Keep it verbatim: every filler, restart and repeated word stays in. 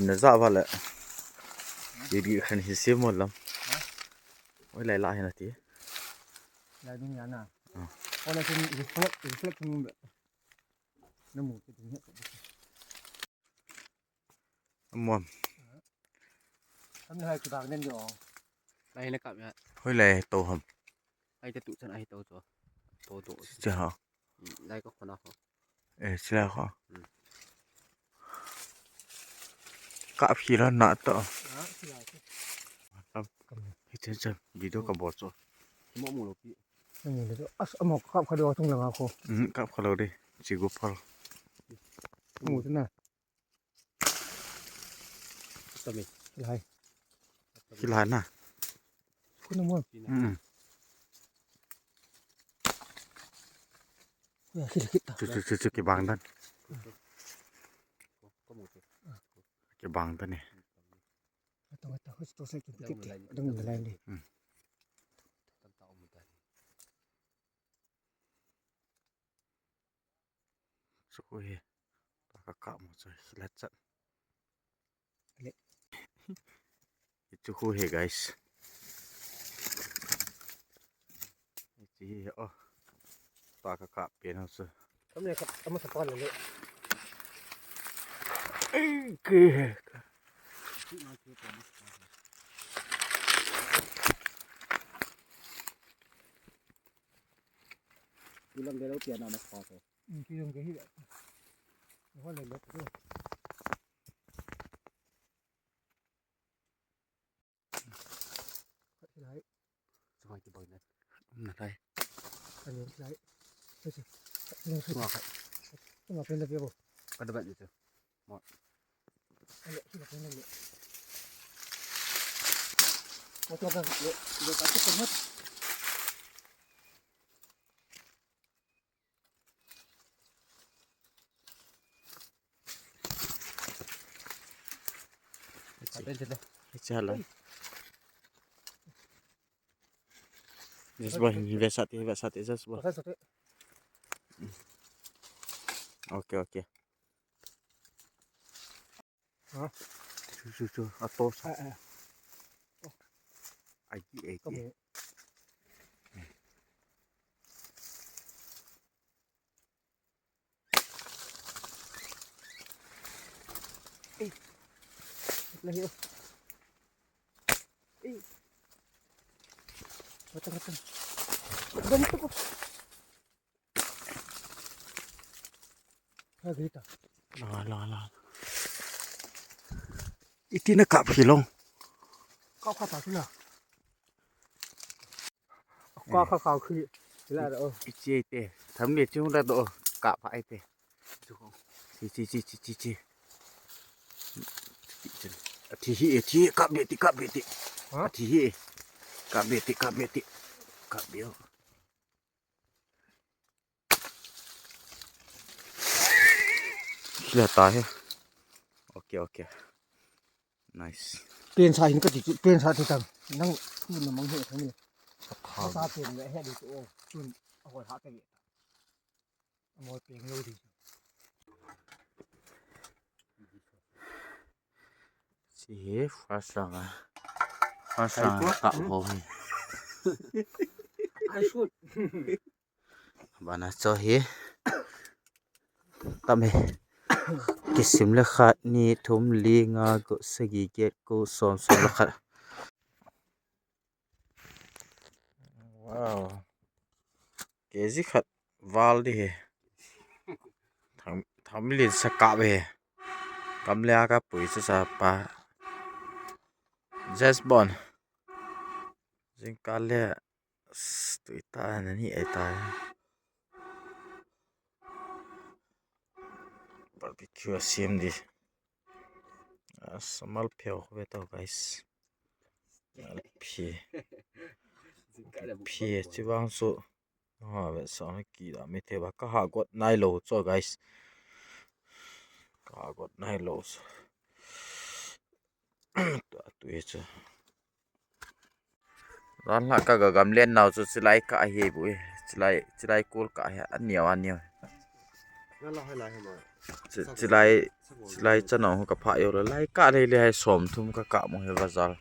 Na ja va le. Di di khan hi se mo lam. Oi lai la hi na ti. Lai ding ya na. Ah. Oi lai tin reflect, reflect mo be. Na mu ti ding he. Amom. Kam le hai ki bang den jo. Lai na kap ya. Hoi lai to ham. Ai ta tu chan ai to jo. To to. Cha ha. Lai ko khona ko. Eh, sila ko. Kap hi la na to. Hi chen chen video ka bol cho. Mo mo lo pi. Mo lo. As amo kap kha do tung la ko. Hmm, kap kha lo de. Chi go phal. Mo na. Tami. Lai. Hi la na. Kuna mo. Hmm. Ya, kita, kita. Chu chu chu chu kibang dan. Kibang dan ni. Atong atong, husi to sa kibang kibang. Adang na lai ni. Hmm. Chu khu hi. Ta ka kap mo chu hi la chat. Ale. Chu khu hi guys. Chu hi oh. Ta ka kap pen ho chu. Kam le kap, kam sa pa le le. Ei, ke. Tulang belo pia na mas pa to. Hmm, tulang ke hi. Ho le le to. Lai. Chunga ki bang na. Na lai. Ani lai. Che che. Chunga kai. Chunga pen da bebo. Ka da ban ni che. Mo. Ale, chunga pen da le. Mo to ka le. Le ka che mo. Hiche hala. Just boy, hi vesa ti, hi vesa ti, just boy. Okay, okay. Ha? Chu, chu, chu, ato sa. Ah, ah. Ai, ai, ai. Ei. Lahi o. Ei. Matang, matang. Ganito ko. Lagi ta. La, la, la. Iti na kap hilong. Kap kha ta sila. Kap kha kha khi. Sila da o. Ichi te. Tham le chung da do. Kap pha ai te. Chi, chi, chi, chi, chi. Athi hi, athi hi, kap be ti, kap be ti. Ha? Athi hi. Kap be ti, kap be ti. Kap be o. Sila ta he. Okay, okay. Nice. Pen sa hin ka ti chu, pen sa ti tang. Nang thu na mang he thang ni. Sa pen le he di chu o. Chun a hol ha ka ni. A mo pen lo di. Chi hi first round a. First round a ka ho hi. Ai shoot. Bana cho hi. Tam hi. Kisim le khat, ni, thum, li, nga, ko, sagi, get, ko, som, som le khat. Wow. K G khat val di hi. Tham, tham lin sa kap hi. Kam le a ka pui sa sa pa. Just bon. Jingkah le Tui ta na ni ai ta. Barbecue a siam di. Asamal pheo ve tau guys. Phi. Phi chi vang su. Ha ve sa na ki da me the ba ka ha got nai lo cho guys. Ka ha got nai lo so. Tu tu e cho. Ran la ka ga gam len nau chu chilai ka hi bu e. Chilai, chilai kul ka hi a niau a niau. Chilai, chilai chana hu ka pha yo le lai ka le le hai som thum ka ka mo he bazar.